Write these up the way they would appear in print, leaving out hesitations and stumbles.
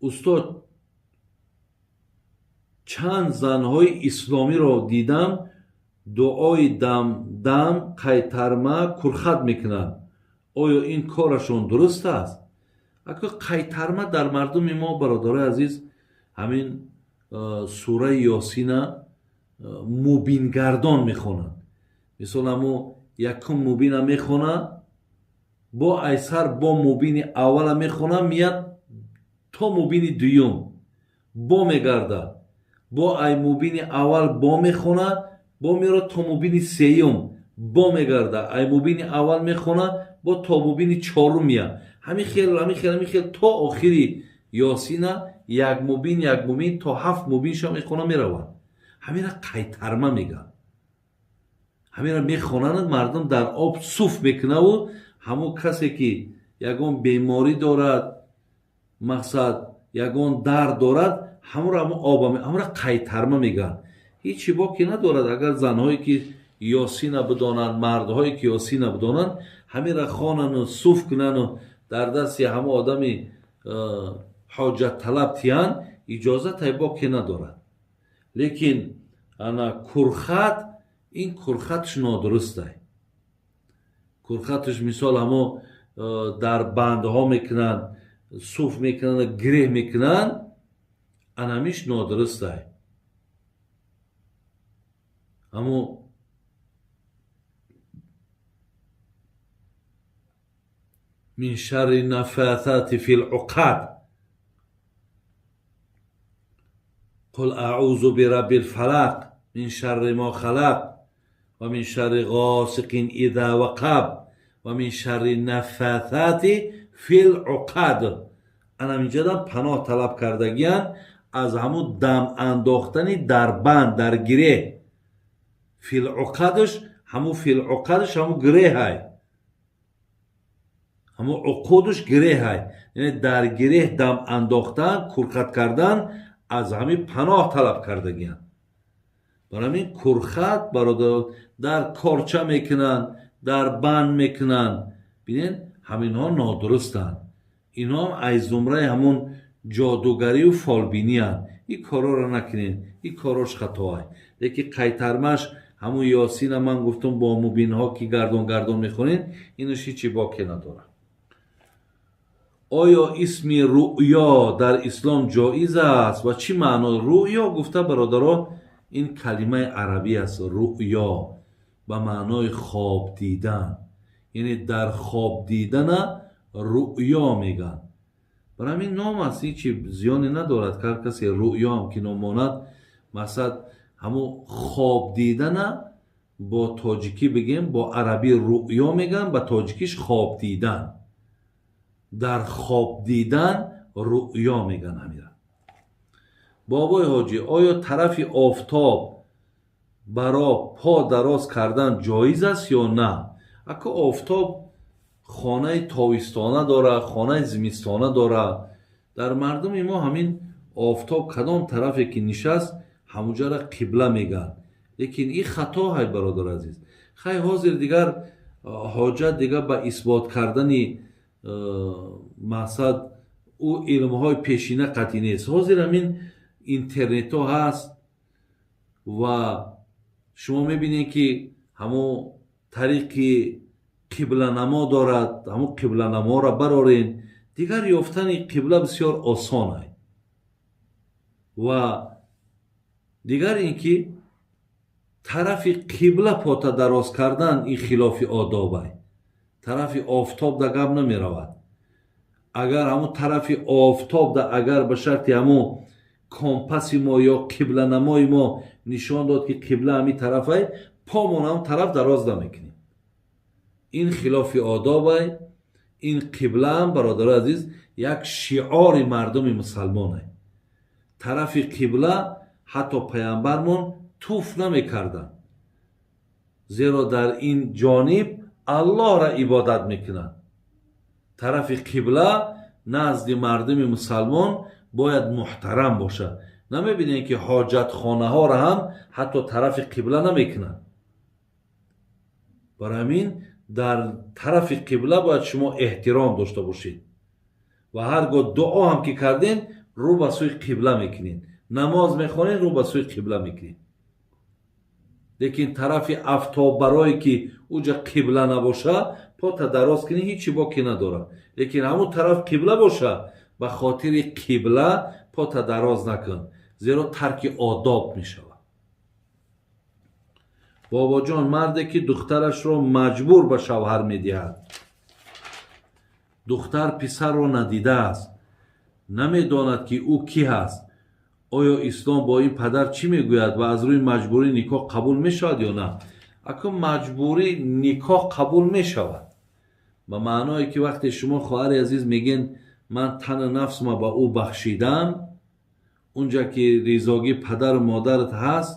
Устод, чанд занҳои исломиро дидам, дуои дам дам, қайтарма, курхат мекунанд. Оё ин корашон дуруст аст? Ако, қайтарма дар мардуми мо, бародарои азиз, ҳамин сураи Ёсина мубингардон мехонанд. Мисол, ҳамо якум мубина мехонад, бо айсар бо мубини аввала мехона, мияд то мубини дуюм, бо мегардад, бо ай мубини аввал бо мехонад, бо мерад то мубини сеюм, бо мегардад, ай мубини аввал мехонад, бо то мубини чорум меяд. Ҳамин хел, ҳамин хел, ҳамин хел то охири Ёсина як мубин, як мубин, то ҳафт мубинша мехона меравад. Ҳамина қайтарма мегӯянд. Ҳамина мехонанд, мардум дар об суф мекунаву ҳамон касе ки ягон беморӣ дорад, мақсад, ягон дард дорад, ҳамонро ҳамон оба, ҳамонро қайтарма мегӯянд. Ҳечи боке надорад, агар занҳое ки Ёсина бидонанд, мардҳое ки Ёсина бидонанд, ҳаминро хонану суф кунану дар дасти ҳамон одами ҳоҷатталаб тиянд, иҷозатай, боке надорад. Лекин ана курхат, ин курхатш нодурустай. Курхатш, мисол, ҳамо дар бандҳо мекунанд, суф мекунанд, гиреҳ мекунанд, анамиш нодурустай. Ҳамо мин шарри нафасати фи луқад, қул аъузу бирабби лфалақ, мин шарри мо халақ, ва мин шарри ғосиқин иза вақаб, ва мин шарри нафасати фи луқад. Анаминҷадан паноҳ талаб кардагиян аз ҳамун дам андохтани дар банд, дар гиреҳ. Филуқадш, ҳамун филуқадш ҳамун гиреҳай, ҳамун уқудш гиреҳай, яъне дар гиреҳ дам андохтан, курхат кардан, аз ҳамин паноҳ талаб кардагиян. Барои ҳамин курхат, бародар, дар корча мекунанд, дар банд мекунанд, бинед, ҳаминҳо нодурустанд. Инҳо аз зумраи ҳамун ҷодугарию фолбиниянд. Ин корҳоро накунед, ин корҳош хатоай. Лекин қайтармаш, ҳамун Ёсина ман гуфтам, бо мубинҳо ки гардон гардон мехонед, инаш ҳечи боке надорад. Оё исми рӯё дар ислом ҷоиз аст ва чӣ маъно? Рӯё гуфта, бародаро, ин калимаи арабӣ аст. Рӯё ба маънои хоб дидан, яъне дар хоб дидана рӯё мегӯянд. Барои ҳамин ном аст, ҳечи зиёне надорад, ҳар касе рӯё ҳам ки ном монад. Мақсад, ҳамун хоб дидана бо тоҷикӣ бигем, бо арабӣ рӯё мегӯянд, ба тоҷикиш хоб дидан, дар хоб дидан рӯё мегӯянд ҳамира. Бобои ҳоҷӣ, оё тарафи офтоб баро по дароз кардан ҷоиз аст ё на? Ако, офтоб хонаи тобистона дорад, хонаи зимистона дорад. Дар мардуми мо ҳамин офтоб кадом тарафе ки нишаст, ҳамуҷара қибла мегӯянд. Лекин ин хато ҳай, бародар азиз. Хай, ҳозир дигар ҳоҷат дигар ба исбот кардани, мақсад, ӯ илмҳои пешина қатъӣ нест. Ҳозир ҳамин интернетҳо ҳаст ва шумо мебинед, ки ҳамон тариқи қибланамо дорад, ҳамон қибланаморо барорен, дигар ёфтани қибла бисёр осон ай. Ва дигар ин ки тарафи қибла пота дароз кардан, ин хилофи одобай. Тарафи офтоб да гап намеравад. Агар ҳамон тарафи офтоб да, агар ба шарти ҳамон компаси мо ё қибланамои мо нишон дод, ки қибла ҳамин тарафай, помон ҳамон тараф дароз намекунем, ин хилофи одобай. Ин қиблаам, бародарои азиз, як шиори мардуми мусалмонай. Тарафи қибла ҳатто паямбармон туф намекарданд, зеро дар ин ҷониб Аллоҳро ибодат мекунанд. Тарафи қибла назди мардуми мусалмон бояд муҳтарам бошад. Намебинем, ки ҳоҷатхонаҳоро ҳам ҳатто тарафи қибла намекунанд? Барои ҳамин дар тарафи қибла бояд шумо эҳтиром дошта бошед ва ҳар гоҳ дуо ҳам ки кардем, Рӯ ба сӯи қибла мекунед, намоз мехонед, рӯ ба сӯи қибла мекунед. Лекин тарафи афтоб, барое ки уҷа қибла набоша, пота дароз кунӣ, ҳичи боке надорад. Лекин ҳамун тараф қибла боша, ба хотири қибла пота дароз накун, зеро тарки одоб мешавад. Бобоҷон, марде ки духтарашро маҷбур ба шавҳар медиҳад, духтар писарро надидааст, намедонад ки ӯ кӣ ҳаст, оё ислом бо ин падар чӣ мегӯяд ва аз рӯи маҷбурӣ никоҳ қабул мешавад ё на? Акун маҷбурӣ никоҳ қабул мешавад, ба маъное ки вақте шумо, хоҳари азиз, мегӯен, ман тану нафсма ба ӯ бахшидам, унҷа ки ризогӣ падару модарат ҳаст,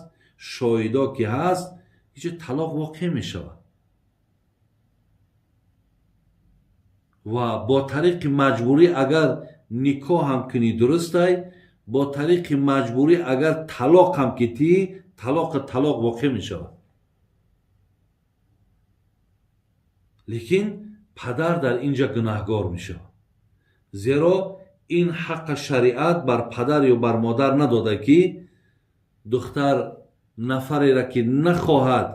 шоҳидо ки ҳаст, ҳеҷ талоқ воқеъ мешавад. Ва бо тариқи маҷбурӣ агар никоҳ ҳам кунӣ, дурустай. Бо тариқи маҷбурӣ агар талоқ ҳам ки тӣ, талоқи талоқ воқеъ мешавад. Лекин падар дар ин ҷа гунаҳгор мешавад, зеро ин ҳаққа шариат бар падар ё бар модар надода, ки духтар нафареро ки нахоҳад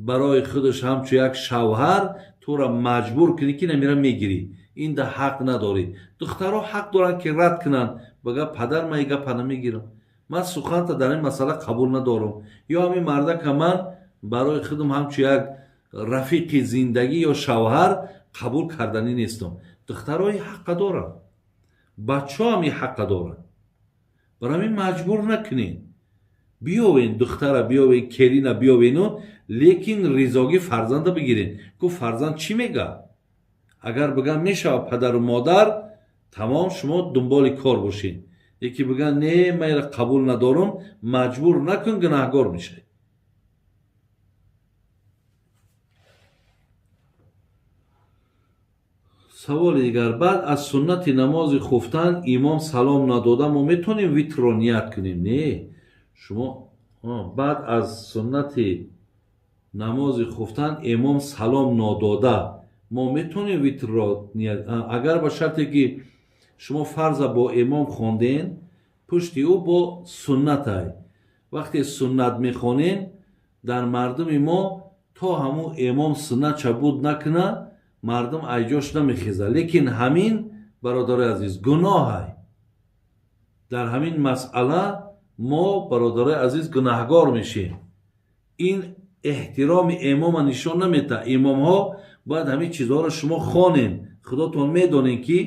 барои худаш ҳамчун як шавҳар, тура маҷбур кунӣ ки намира мегирӣ. Ин да ҳақ надорӣ. Духтарҳо ҳақ доранд ки рад кунанд, бага падар, ман и гапа намегирам, ман суханта дар ин масъала қабул надорам, ё ҳамин мардака ман барои худам ҳамчун як рафиқи зиндагӣ ё шавҳар қабул карданӣ нестам. Духтарҳо и ҳаққа доранд, бачаҳо ҳам и ҳаққа доранд. Барои ҳамин маҷбур накунед. Биёвен духтара, биёвен келина, биёвену, лекин ризогӣ фарзанда бигирен. Ку фарзанд чӣ мега? Агар биган мешавад падару модар, тамом, шумо дунболи кор бошед. Яке биган не, ман инро қабул надорам, маҷбур накун, гунаҳгор мешавӣ. Саволи дигар: баъд аз суннати намози хуфтан имом салом надода, мо метавонем витрро ният кунем? Не, шумо баъд аз суннати намози хуфтан имом салом нодода, мо метавонем витрро ният? Агар ба шарте ки шумо фарза бо имом хонден, пушти ӯ бо суннатай. Вақте суннат мехонем, дар мардуми мо то ҳамун имом суннатша буд накуна, мардум айҷош намехезад. Лекин ҳамин, бародарои азиз, гуноҳай. Дар ҳамин масъала мо, бародарои азиз, гунаҳгор мешем. Ин эҳтироми имома нишон наметаҳад. Имомҳо бояд ҳамин чизҳоро шумо хонен, худотон медонед, ки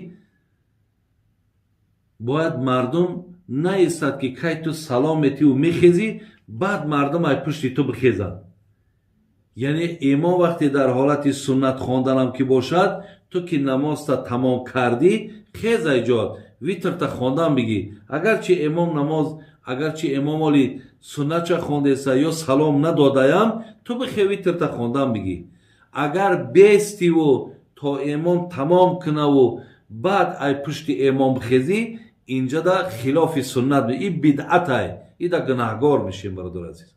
бояд мардум наистад ки кай ту салом метиву мехезӣ, баъд мардум ай пушти ту бихезад. Яъне имом вақте дар ҳолати суннат хонданам ки бошад, ту ки намозта тамом кардӣ, хез айҷод, витрта хондан бигӣ. Агарчи имом намоз, агарчи имом оли суннатша хондеса ё салом надодаям, ту бихе, витрта хондан бигӣ. Агар бестиву то имом тамом кунаву баъд ай пушти имом бихезӣ, инҷада хилофи суннат, и бидъатай, ида гунаҳгор мешем, бародар азиз.